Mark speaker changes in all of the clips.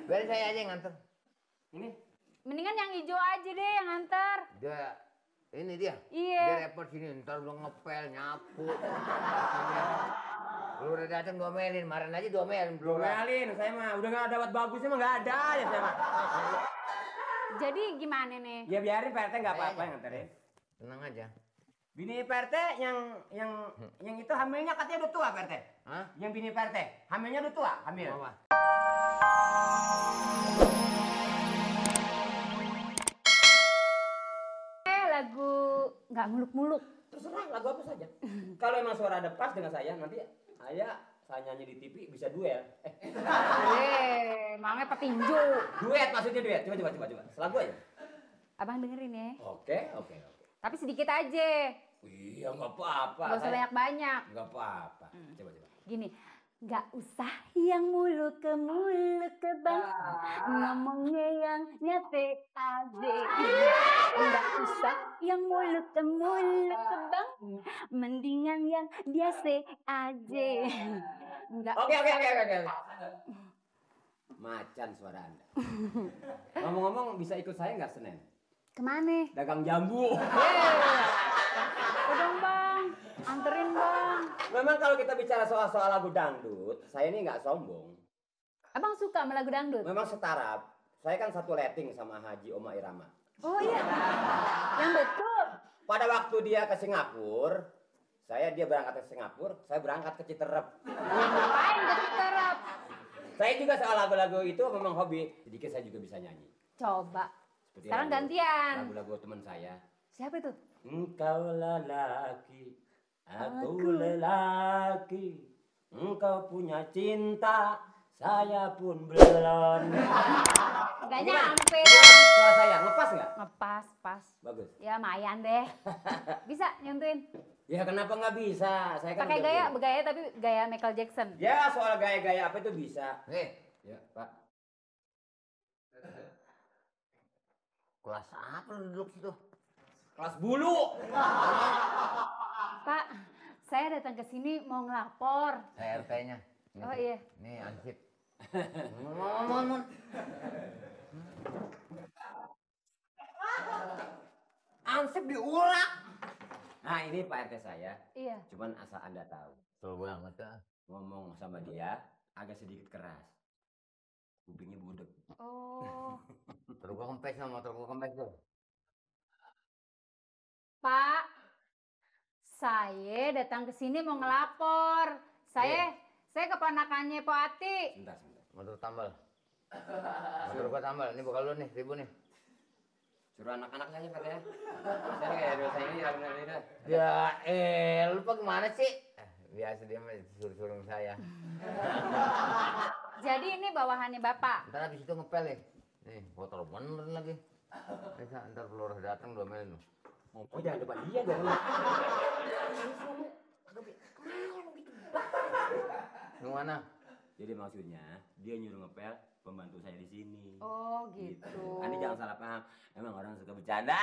Speaker 1: Biar saya aja yang nganter. Ini.
Speaker 2: Mendingan yang hijau aja deh yang nganter.
Speaker 1: Ini dia?
Speaker 2: Iya.
Speaker 1: Dia repot sini, ntar lu ngepel, nyapu. Lu udah dateng domelin, kemarin aja domelin.
Speaker 3: Domelin, saya mah udah gak ada buat bagusnya mah gak ada ya saya mah.
Speaker 2: Jadi gimana nih?
Speaker 3: Ya biarin Pak RT gak apa-apa yang nganterin.
Speaker 1: Tenang aja.
Speaker 3: Bini Pak RT yang itu hamilnya katanya udah tua Pak RT.
Speaker 1: Hah?
Speaker 3: Yang bini Pak RT, hamilnya udah tua, hamil.
Speaker 1: Apa?
Speaker 2: Lagu nggak muluk-muluk.
Speaker 3: Terserah lagu apa saja. Kalau emang suara ada pas dengan saya, nanti saya nyanyi di TV bisa duel.
Speaker 2: Emangnya petinju.
Speaker 3: Duet maksudnya duet. Coba. Selagu aja.
Speaker 2: Abang dengerin ya.
Speaker 3: Oke.
Speaker 2: Tapi sedikit aja.
Speaker 3: Iya nggak apa-apa.
Speaker 2: Gak usah banyak-banyak.
Speaker 3: Nggak apa-apa. Coba.
Speaker 2: Gini. Gak usah yang muluk ke bang, ngomongnya yang nyate aja. Gak usah yang muluk ke bang, mendingan yang biasa aja.
Speaker 3: Oke. Macan suara Anda. Ngomong-ngomong bisa ikut saya nggak Senin?
Speaker 2: Kemana?
Speaker 3: Dagang jambu.
Speaker 2: Dong bang, anterin bang.
Speaker 3: Memang kalau kita bicara soal lagu dangdut, saya ini nggak sombong.
Speaker 2: Abang suka sama lagu dangdut?
Speaker 3: Memang setara. Saya kan satu letting sama Haji Oma Irama.
Speaker 2: Oh iya, yang betul.
Speaker 3: Pada waktu dia ke Singapura, dia berangkat ke Singapura, saya berangkat ke Citerep.
Speaker 2: Ngapain ke Citerep?
Speaker 3: Saya juga soal lagu-lagu itu memang hobi. Sedikit saya juga bisa nyanyi.
Speaker 2: Coba.
Speaker 3: Seperti
Speaker 2: sekarang gantian.
Speaker 3: Lagu-lagu teman saya.
Speaker 2: Siapa itu?
Speaker 3: Engkau lelaki, aku lelaki. Engkau punya cinta, saya pun belum.
Speaker 2: Gak nyampe.
Speaker 3: Suara saya ngepas nggak?
Speaker 2: Ngepas, pas.
Speaker 3: Bagus.
Speaker 2: Ya mayan deh. Bisa nyuntuin?
Speaker 3: Ya kenapa nggak bisa? Saya kan
Speaker 2: pakai bergaya tapi gaya Michael Jackson.
Speaker 3: Ya soal gaya-gaya apa itu bisa.
Speaker 1: Nih.
Speaker 3: Ya Pak.
Speaker 1: Kelas apa lu duduk situ?
Speaker 3: Kelas bulu.
Speaker 2: Pak, saya datang ke sini mau ngelapor.
Speaker 1: Saya RT-nya.
Speaker 2: Oh iya.
Speaker 1: Nih ansip. Mon.
Speaker 3: Ansip diulak. Nah ini Pak RT saya.
Speaker 2: Iya.
Speaker 3: Cuman asal Anda tahu.
Speaker 1: Betul banget ya.
Speaker 3: Ngomong sama dia agak sedikit keras. Kupingnya budek.
Speaker 2: Oh.
Speaker 1: Terus gua kempes sama motor gua kempes tuh.
Speaker 2: Pak, saya datang ke sini mau ngelapor. Saya keponakannya Po Ati.
Speaker 3: Sebentar.
Speaker 1: Motor tambal. Motor gua tambal. Ini bakal lu nih, 1000 nih.
Speaker 3: Suruh anak-anak saja Pak ya. Saya kayak dosa ini alhamdulillah.
Speaker 1: Ya lu pak gimana sih? Biasa dia suruh saya.
Speaker 2: Jadi ini bawahannya Bapak.
Speaker 1: Ntar habis itu ngepel nih. Nih, botol bener lagi. Ntar pelurah datang domelin lu.
Speaker 3: Oh jangan depan dia dong.
Speaker 1: Yang mana?
Speaker 3: Jadi maksudnya dia nyuruh ngepel pembantu saya di sini.
Speaker 2: Oh gitu.
Speaker 3: Anda jangan salah paham. Emang orang suka bercanda.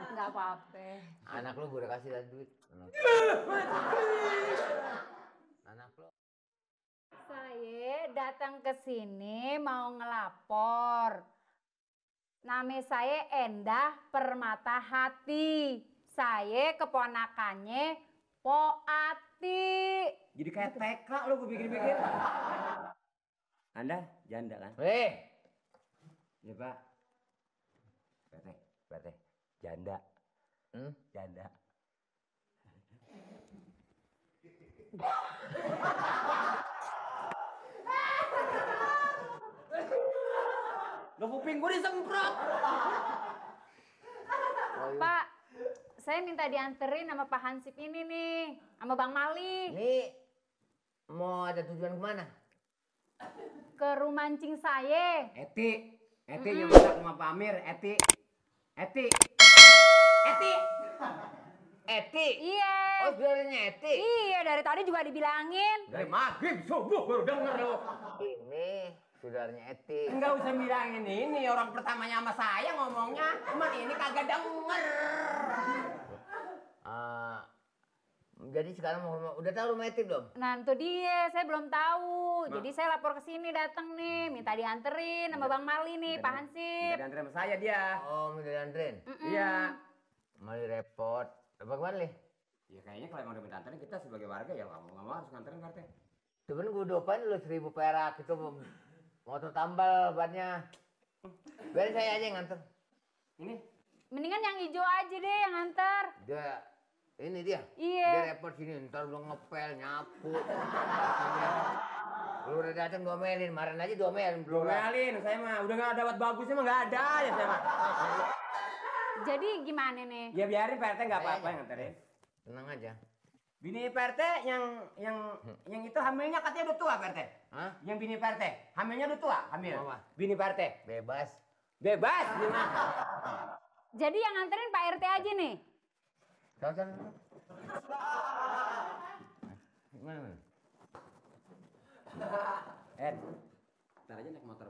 Speaker 2: Enggak apa-apa.
Speaker 1: Anak lu gue udah kasih dan duit. Anak lu.
Speaker 2: Saya datang ke sini mau ngelapor. Nama saya Endah Permatahati. Saya keponakannya Po Ati.
Speaker 3: Jadi kayak TK lu gue bikin-bikin. Anda janda kan? Ya Pak. PT. Janda. Janda. Lo kuping gue disemprot.
Speaker 2: Pak, saya minta dianterin sama Pak Hansip ini nih, sama Bang Mali.
Speaker 1: Nih, mau ada tujuan kemana?
Speaker 2: Ke rumah mancing saya.
Speaker 3: Eti yang masak sama Pak Amir. Eti.
Speaker 2: Iya.
Speaker 1: Oh, saudaranya Eti.
Speaker 2: Iya, dari tadi juga dibilangin.
Speaker 3: Dari maghrib subuh baru denger lo.
Speaker 1: Ini saudaranya Eti.
Speaker 3: Enggak usah bilangin ini orang pertamanya sama saya ngomongnya. Cuman ini kagak denger.
Speaker 1: Jadi sekarang udah tahu rumah Etik belum?
Speaker 2: Nah itu dia, saya belum tahu. Jadi saya lapor ke sini datang nih, minta dianterin sama Bang Mali nih, Pak Hansip.
Speaker 3: Minta dianterin sama saya dia.
Speaker 1: Oh, minta dianterin?
Speaker 3: Iya.
Speaker 1: Mali repot. Bagaimana Li?
Speaker 3: Ya kayaknya kalau emang udah minta anterin kita sebagai warga ya nggak mau harus nganterin Pak RT.
Speaker 1: Cuman gue dopain lu 1.000 perak itu motor tambal bannya. Biarin saya aja yang nganter.
Speaker 3: Ini?
Speaker 2: Mendingan yang hijau aja deh yang nganter.
Speaker 1: Ini dia.
Speaker 2: Iya.
Speaker 1: Dia repot sini, ntar belum ngepel, nyapu. Lu udah datang domelin, kemarin aja domelin.
Speaker 3: Domelin, saya mah udah nggak dapat bagusnya mah nggak ada ya saya mah.
Speaker 2: Jadi gimana nih?
Speaker 3: Ya biarin Pak RT nggak apa-apa yang nganterin.
Speaker 1: Tenang aja.
Speaker 3: Bini Pak RT yang itu hamilnya katanya udah tua Pak RT.
Speaker 1: Hah?
Speaker 3: Yang bini Pak RT, hamilnya udah tua, hamil.
Speaker 1: Apa?
Speaker 3: Bini Pak RT.
Speaker 1: Bebas.
Speaker 3: Bebas gimana?
Speaker 2: Jadi yang nganterin Pak RT aja nih?
Speaker 1: Tonton. Gimana?
Speaker 3: Ntar aja naik motor.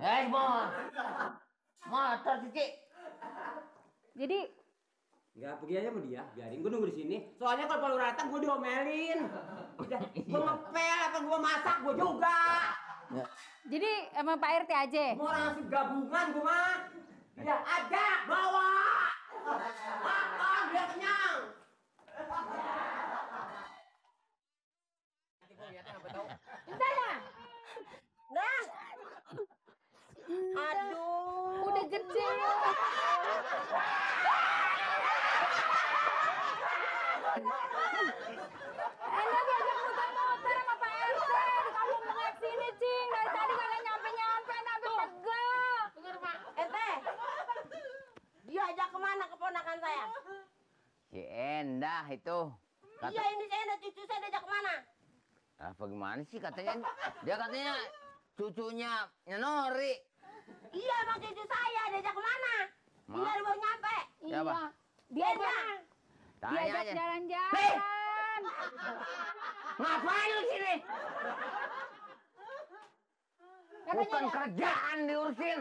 Speaker 1: Motor Cici.
Speaker 2: Jadi
Speaker 3: Enggak, pergi aja sama dia, biarin gue nunggu di sini. Soalnya kalau Palu datang gue diomelin. Udah, gue ngepel apa gue masak gue juga.
Speaker 2: jadi emang Pak RT aja?
Speaker 3: Mau orang ngasih gabungan gue mah. Ya ada, bawa. Makan, biar kenyang.
Speaker 2: Entar ya?
Speaker 4: Nah. Aduh.
Speaker 2: Udah gede. Enak diajak muter-muter sama Pak RT di kampung Bengek sini, Cing. Dari tadi kalian nyampe-nyampe, sampai pegel.
Speaker 4: Ente. Dia ajak kemana keponakan saya?
Speaker 1: Si Endah itu.
Speaker 4: Iya ini saya ada cucu saya diajak kemana?
Speaker 1: Apa gimana sih katanya? Dia katanya cucunya Nori.
Speaker 4: Iya emang cucu saya diajak kemana?
Speaker 1: Ma.
Speaker 4: Dia baru nyampe.
Speaker 1: Siapa?
Speaker 2: Diajak,
Speaker 1: Tanya
Speaker 2: diajak
Speaker 1: aja.
Speaker 2: jalan-jalan.
Speaker 1: Ngapain lu sini? Bukan
Speaker 2: Katanya
Speaker 1: kerjaan diurusin.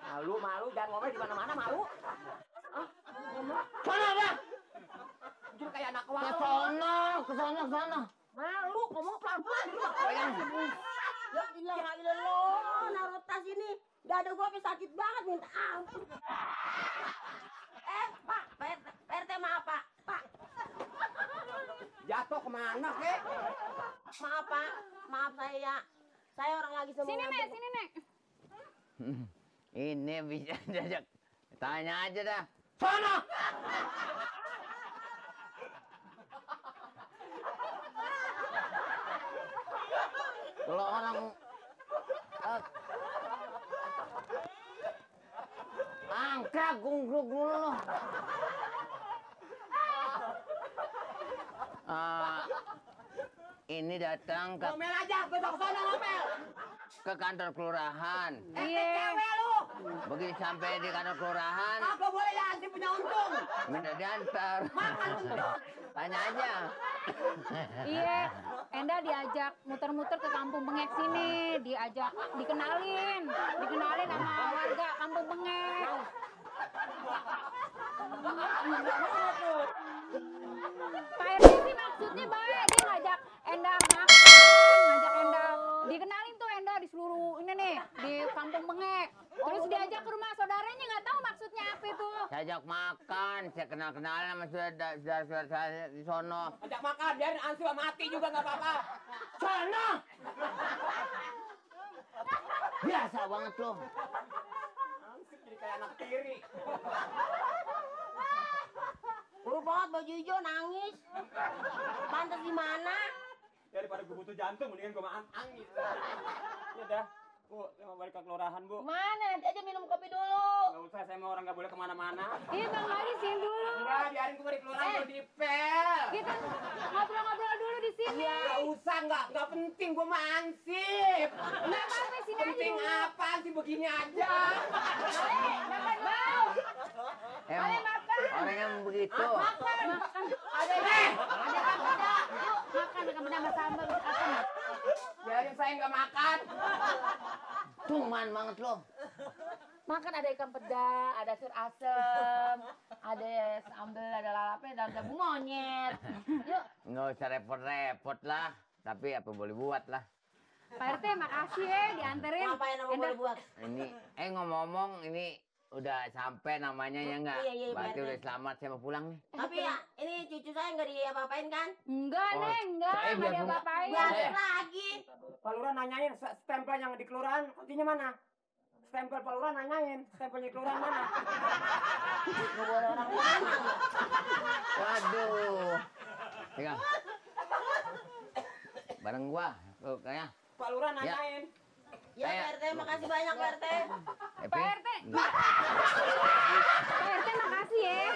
Speaker 3: Malu, jangan ngomel di mana-mana malu.
Speaker 1: Sana dah.
Speaker 3: Jujur kayak anak
Speaker 1: Ke
Speaker 3: warung.
Speaker 1: sono.
Speaker 4: Malu ngomong pelan-pelan. Ya ilah lo naruh tas ini. Dada gua sampai sakit banget minta ampun. Pak, PRT maaf Pak. Pak,
Speaker 3: Jatuh kemana kek?
Speaker 4: maaf Pak. Maaf saya ya. Saya orang lagi semua.
Speaker 2: sini, Nek, sini, Nek.
Speaker 1: Ini bisa diajak. Tanya aja dah. Sono. Kalau orang angkat gungruk dulu. Ini datang ke
Speaker 3: Ngomel aja, besok sono ngomel.
Speaker 1: kantor kelurahan.
Speaker 2: Iya.
Speaker 3: Cewek lu.
Speaker 1: Begitu sampai di kantor kelurahan,
Speaker 3: Apa boleh ya anti punya untung.
Speaker 1: minta diantar. Tanya aja.
Speaker 2: Iya, Enda diajak muter-muter ke kampung Bengek sini, dikenalin sama warga kampung Bengek. Pak RT sih maksudnya baik, dia ngajak Enda makan, ngajak Enda dikenalin tuh Enda di seluruh ini nih di kampung Bengek. Terus diajak ke rumah saudaranya nggak tahu maksudnya apa itu.
Speaker 1: Saya ajak makan, saya kenal-kenalan sama saudara-saudara saya di sono.
Speaker 3: Ajak makan, biarin Ansi mati juga nggak apa-apa.
Speaker 1: Sono! Biasa banget lo.
Speaker 3: Ansi jadi kayak anak tiri.
Speaker 4: Buruk banget baju hijau nangis. Pantas di mana?
Speaker 3: Daripada gue butuh jantung, mendingan gue nangis. Ya dah, Bu, saya mau balik ke kelurahan, Bu.
Speaker 4: Mana? Nanti aja minum kopi dulu.
Speaker 3: Gak usah, saya mau orang gak boleh kemana-mana.
Speaker 2: Iya Bang Mali sini dulu.
Speaker 3: Enggak, biarin gue balik kelurahan, gue dipel.
Speaker 2: Kita ngobrol-ngobrol dulu di sini.
Speaker 3: Gak usah, gak penting, gue mah ansip.
Speaker 2: Nggak apa-apa sini aja
Speaker 3: Penting
Speaker 2: dulu.
Speaker 3: apa sih begini aja?
Speaker 2: Makan mau.
Speaker 1: Emang orang yang begitu.
Speaker 2: Makan. Ada makan sama sambal makan.
Speaker 3: Biarin saya gak makan.
Speaker 1: Cuman banget lo.
Speaker 2: Makan ada ikan peda, ada sayur asem, ada sambal, ada lalapnya, ada gabung monyet. Yuk,
Speaker 1: Nggak usah repot-repot lah. Tapi apa boleh buat lah.
Speaker 2: Pak RT makasih ya dianterin.
Speaker 4: Ngapain aku boleh buat?
Speaker 1: Ini, ngomong-ngomong ini udah sampai namanya ya nggak?
Speaker 4: Iya, iya,
Speaker 1: Berarti
Speaker 4: Pak RT.
Speaker 1: udah selamat saya mau pulang nih.
Speaker 4: Tapi ya, ini cucu saya nggak diapa-apain kan?
Speaker 2: Enggak,
Speaker 1: Oh,
Speaker 2: Neng, enggak,
Speaker 1: saya
Speaker 2: enggak
Speaker 1: biar
Speaker 2: ada
Speaker 1: bunga-
Speaker 2: apa-apain.
Speaker 4: Balik lagi.
Speaker 3: Pak Lurah nanyain stempel yang di kelurahan, kuntinya mana? Stempel Pak Lurah nanyain, stempel di kelurahan mana?
Speaker 4: Nggak boleh orang mana.
Speaker 1: Waduh. Pegang. Bareng gua. Tuh, kayaknya.
Speaker 3: Pak Lurah nanyain.
Speaker 4: Ya Pak RT, makasih banyak Pak RT.
Speaker 2: Pak RT. Pak RT makasih ya.